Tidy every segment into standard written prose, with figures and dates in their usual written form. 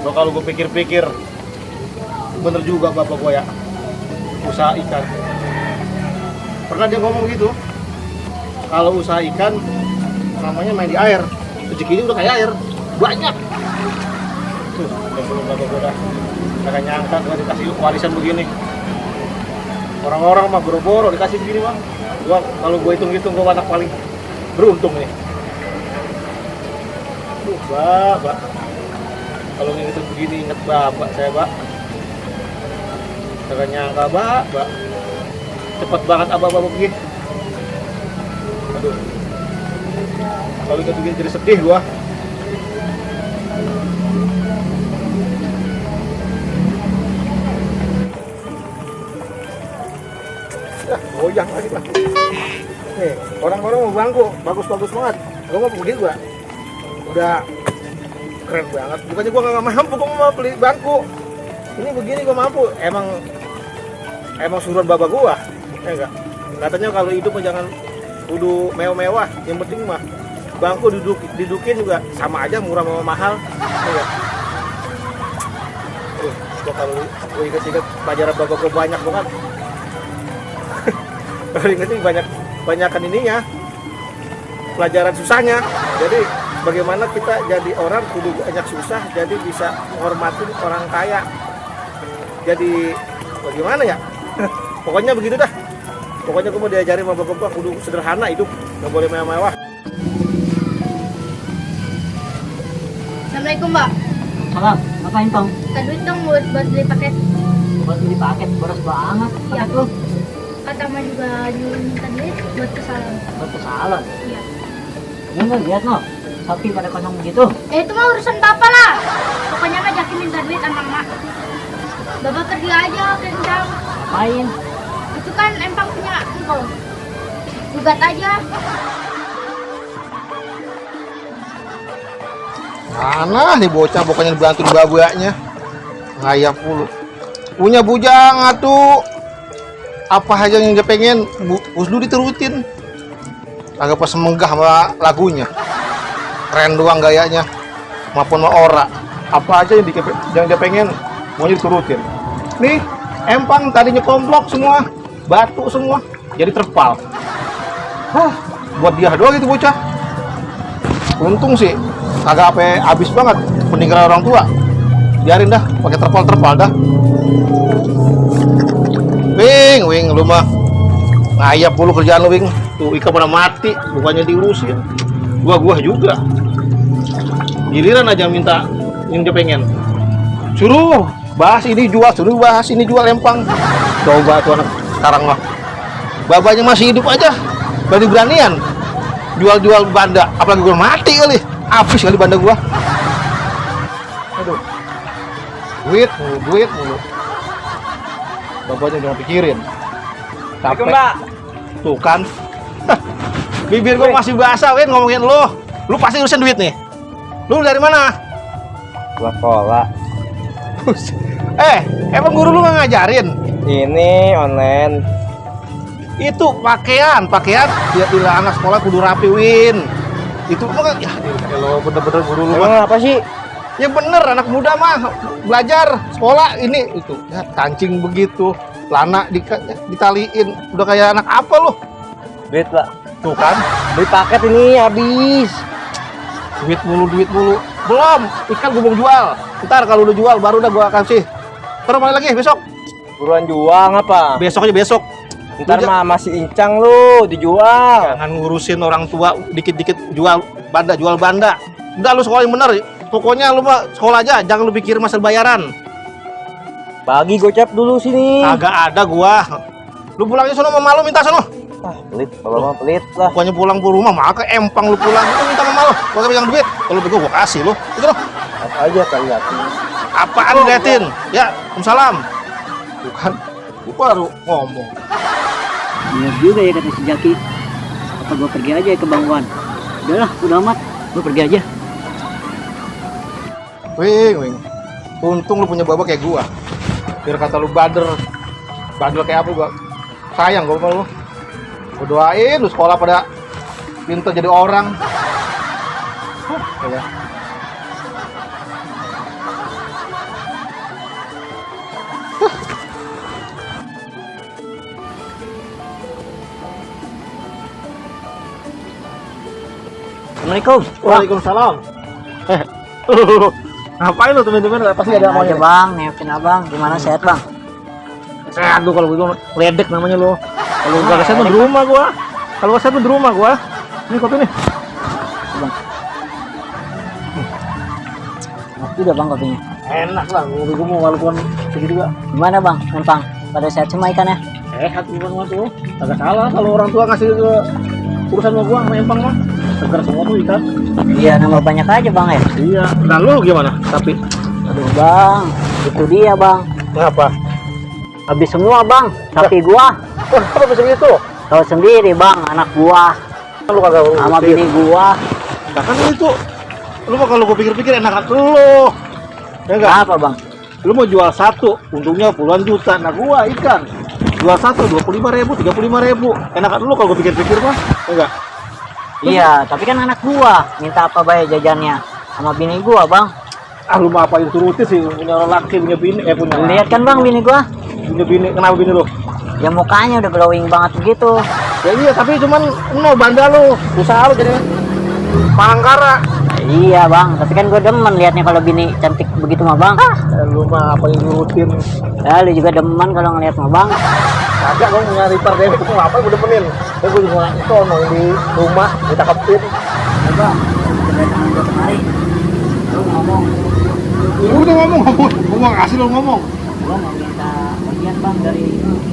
Lo kalau gue pikir-pikir, bener juga bapak gue ya, usaha ikan. Pernah dia ngomong gitu, kalau usaha ikan namanya main di air, rezekinya udah kayak air, banyak. Tuh, belum bapak gue dah, gak nyangka gue dikasih warisan begini. Orang-orang mah boro-boro dikasih begini mah. Gua kalau gue hitung-hitung gue anak paling beruntung nih. Bapak, kalau ngitung begini inget bapak saya, Pak. Gak nyangka, Pak. Cepet banget abah-abah begini. Aduh. Kalau inget begini jadi sedih gua. Goyang lagi lah. Nih, orang-orang mau bangku, bagus-bagus banget. Gua mau begini gua. Udah keren banget. Bukannya gua nggak mampu, gua mau beli bangku. Ini begini gua mampu. Emang suruhan bapak gua. Ya enggak. Katanya kalau hidup mah jangan kudu mewah-mewah. Yang penting mah bangku didudukin juga sama aja, murah sama mahal. Ya enggak. Gua kalau ingat-ingat pelajaran bapak gua banyak banget. Kalau ingat ini banyakan ininya, pelajaran susahnya. Jadi bagaimana kita jadi orang kudu banyak susah, jadi bisa menghormati orang kaya. Jadi bagaimana ya? Pokoknya begitu dah. Pokoknya gue mau diajarin sama bapak kudu sederhana hidup, nggak boleh mewah-mewah. Assalamualaikum, Mbak. Salam, ngapain Tong? Minta duit dong buat beli paket. Buat beli paket, boros banget. Iya. Paket lu? Kata Mbak juga nyuruh minta duit buat ke salon. Buat ke salon. Iya. Ini nggak lihat no, sapi pada kosong begitu. Itu mah urusan Bapak lah. Pokoknya mah Jaki minta duit sama Mak. Bapak kerja aja, kencang. Ngapain? Itu kan empang punya engkau. Gugat aja. Mana nih bocah, pokoknya dibantuin babaknya. Ngayap mulu. Punya bujang atuh. Apa aja yang dia pengen, Usdu diterutin. Agak pas menggah sama lagunya. Keren doang gayanya. Maupun sama ora. Apa aja yang dia pengen, maunya diturutin. Nih, empang tadinya komplok semua, batu semua, jadi terpal. Hah, buat dia doang itu bocah. Untung sih, kagak apa habis banget peninggalan orang tua. Biarin dah, pakai terpal dah. Wing, lu mah ngayap mulu kerjaan lu, Wing. Tuh ikan pada mati, bukannya diurusin. Gua juga. Giliran aja minta yang dia pengen. Suruh bahas ini jual empang. Coba tuh anak sekarang mah. Babanya masih hidup aja. Berani-beranian jual banda, apalagi gua mati kali. Habis kali banda gua. Aduh. Duit mulu. Bapaknya jangan pikirin. Capek. Mbak. Tuh kan. Bibir gua masih basah, Win, ngomongin lu. Lu pasti urusan duit nih. Lu dari mana? Gua sekolah. Emang guru lu nggak ngajarin? Ini online. Itu pakaian. Dia anak sekolah kudu rapi, Win. Itu mah ya lo bener-bener guru lu mah. Emang apa sih? Ya bener, anak muda mah belajar sekolah ini itu ya, kancing begitu, celana ditaliin, udah kayak anak apa lu? Duit, Pak. Tuh kan, Beli paket ini habis. duit mulu. Belum, ikan gue mau jual. Ntar kalau udah jual baru udah gua kasih. Terus balik lagi besok. Buruan jual apa? Besok aja besok. Ntar mah masih incang lu dijual. Jangan ngurusin orang tua dikit-dikit jual banda. Udah lu sekolah yang bener. Pokoknya lu mah sekolah aja, jangan lu pikir masalah bayaran. Bagi gocap dulu sini. Kagak ada gua. Lu pulangnya sono sama malu minta sono. Ah, pelit, kalau mah pelit lah. Pokoknya pulang ke rumah maka empang lu pulang. Lu minta sama malu. Gua pegang duit. Kalau bego gua kasih lu. Itu loh. Apa aja kali hati. Apaan lu liatin? Ya, Waalaikumsalam. Bukan. Gua baru ngomong. Bener juga ya kata si Jaki. Apa gua pergi aja ke Bangwan? Udahlah, udah amat. Gua pergi aja. Wing. Untung lu punya bapak kayak gua. Biar kata lu bader kayak apa gua. Sayang gua sama lu. Gua doain lu sekolah pada pintar jadi orang. Ya. Assalamualaikum. Waalaikumsalam. Eh, ngapain lu temen-temen? Pasti ada Aja maunya. bang, nengokin abang. Gimana sehat bang? Sehat lu kalau begitu, ledek namanya lu. Kalau gak sehat mah di rumah gua. Kalau gak sehat mah di rumah gua. Ini kopi nih. Bang. Enak juga bang kopinya. Enak lah, gua mau walaupun segitu juga. Gimana bang, numpang? Pada sehat semua ikannya? Sehat gua tuh. Kagak salah kalau orang tua ngasih urusan sama gua sama empang mah. Segar semua tuh ikan. Iya, nambah banyak aja bang ya. Iya. Nah lu gimana? Tapi Aduh bang, itu dia bang. kenapa? Habis semua bang, sapi gua. Wah, apa bisa gitu? Tahu sendiri bang, anak gua Lu kagak sama bini gua. Nah, kan itu. Lu mah kalau gua pikir-pikir enakan lu. Ya enggak? Apa bang? Lu mau jual satu, untungnya puluhan juta. Nah gua ikan jual satu 25.000, 35.000. Enakan lu kalau gua pikir-pikir mah. Ya enggak? Iya, tapi kan anak gua minta apa bayar jajannya sama bini gua bang. Ah lu mah apa yang turutin sih, punya laki, punya bini, punya Lihat kan bang bini gua, punya bini. Kenapa bini lu? ya mukanya udah glowing banget begitu. Ya iya, tapi cuman bandel lu, usaha lu jadi palangkara. Iya bang, tapi kan gua demen liatnya kalau bini cantik begitu mah bang. Lu mah apa yang turutin? Ya lu juga demen kalau ngeliat mah bang. Kagak, gua punya ripar deh, itu apa gua demenin. Gua juga itu di rumah kita kepin. Coba kedatangan gua kemari, lu ngomong, Udah ngomong kasih lu ngomong. gua mau minta bagian bang dari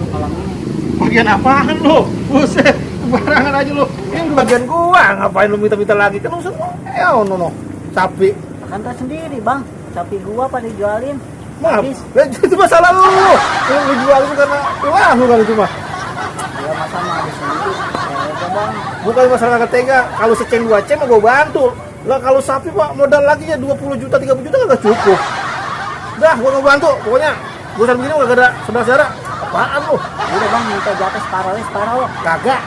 kolam ini. Bagian apaan lu? Buset, barangan aja lu. Ini bagian gua, ngapain lu minta-minta lagi? Kan urusan no. Sapi. Kan tau sendiri bang, sapi gua pada dijualin. Maaf, Habis. itu masalah lu. Lu jual itu karena lu kan itu mah. Ya masa mah habis sendiri. Ya bang. Bukan masalah kagak tega. Kalau seceng 2 ceng mah gua bantu. Lah kalau sapi pak modal lagi ya 20 juta 30 juta kagak cukup. Dah gua nggak bantu. Pokoknya urusan begini kagak ada saudara-saudara. Apaan lu? Udah bang minta jatah separuh. Kagak.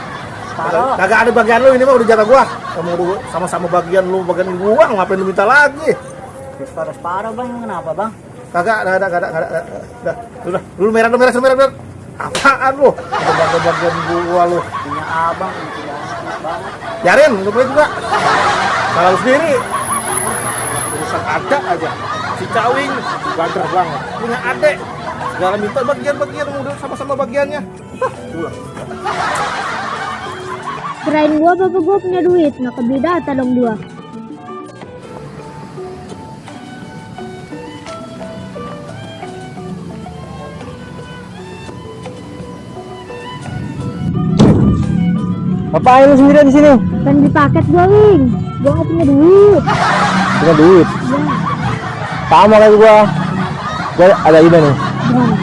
Separuh. Kagak ada bagian lu, ini mah udah jatah gua. Kamu udah sama-sama bagian lu, bagian gua, ngapain lu minta lagi? Separuh bang, kenapa bang? Kagak ada. Udah, lu merah. Apaan lu? Udah bagian gua lu. Punya abang ini tidak enak banget. Biarin, lu boleh juga. Kalau lu sendiri urusan ada aja. Si Cawing banter banget. Punya adek. Segala minta bagian-bagian udah sama-sama bagiannya. Udah. Kirain gua bapak gua punya duit, nggak kebeli data dong gua. Ngapain lu sendirian di sini? Kan di paket gua, Wing. Gua nggak punya duit. Punya duit. Ya, Sama kayak gua. Gua ada ide nih. gimana?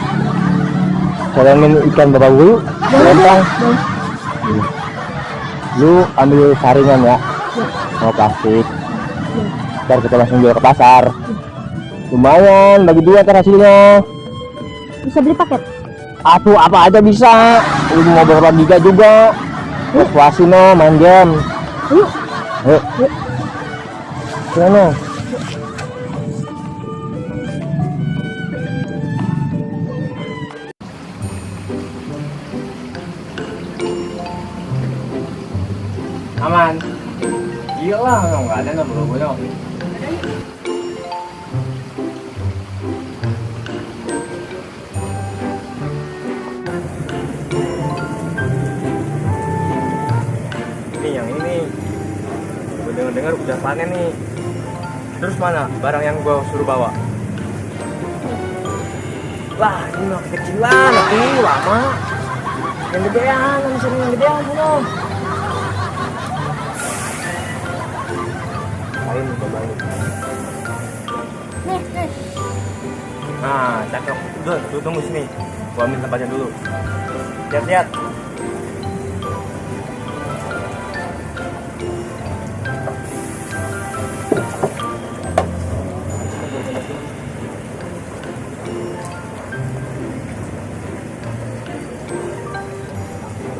Salamin ikan bapak gue yuk. Lempang. Boleh. Lu ambil saringan ya. Mau plastik. Ntar kita langsung jual ke pasar. Lumayan, bagi dua ntar hasilnya. Bisa beli paket? Aku apa aja bisa. Lu mau berapa giga juga. Puasin no, main game. Yuk. Yuk. Sana. Aman. Gila, nggak ada nama logonya. Ini yang ini. Gue dengar udah panen nih. Terus mana barang yang gue suruh bawa? Lah, ini mah kecilan, lama. Yang gedean, yang gedean belum. Lain cobain. Nih. Nah, cakep. Udah, tuh tunggu sini. Gua ambil tempatnya dulu. Lihat-lihat.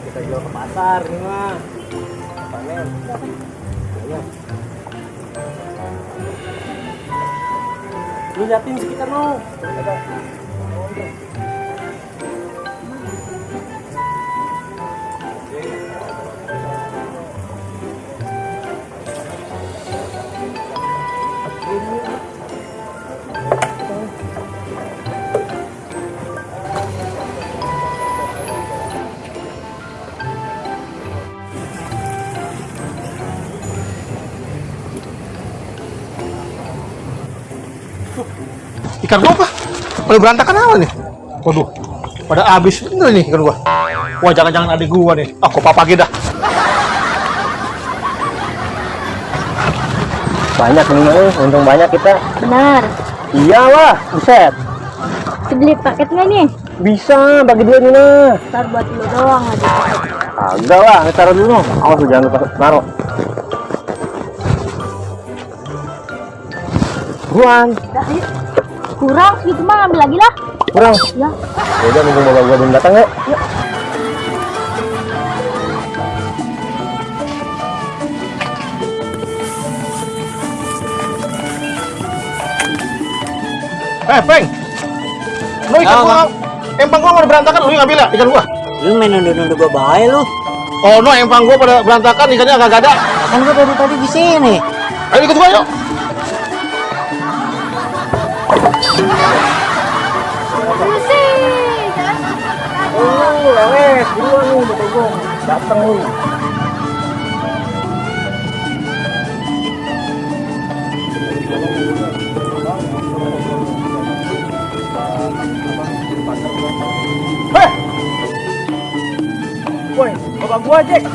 Kita jual ke pasar nih mah. Panen. Banyak. Lu liatin sekitar lu. Ikan gua apa? Pada berantakan apa nih? Waduh, pada habis bener nih ikan gua. Wah, jangan-jangan adik gua nih. Aku papa dah. Banyak nih, untung banyak kita. Benar. Iya lah, buset. Beli paket nggak nih? Bisa, bagi dua nih mah. Ntar buat lu doang aja. Agak lah, taruh dulu. Awas lu jangan lupa taruh. Buruan, Dah, ayo. Kurang gitu mah ambil lagi lah. kurang. Ya. Udah, mumpung bapak gua belum datang yuk. Peng. Lu ikan gua, empang gua mau berantakan, lu ngambil ya ikan gua. Lu main nunduk-nunduk gue bahaya lu. Oh no, empang gua pada berantakan, ikannya agak ada. Kan gue dari tadi di sini. Ayo ikut gua yuk. Lu sih. Jangan. Lewes, buruan nih, bapak gua datang nih. Woi, bapak gua, Jack.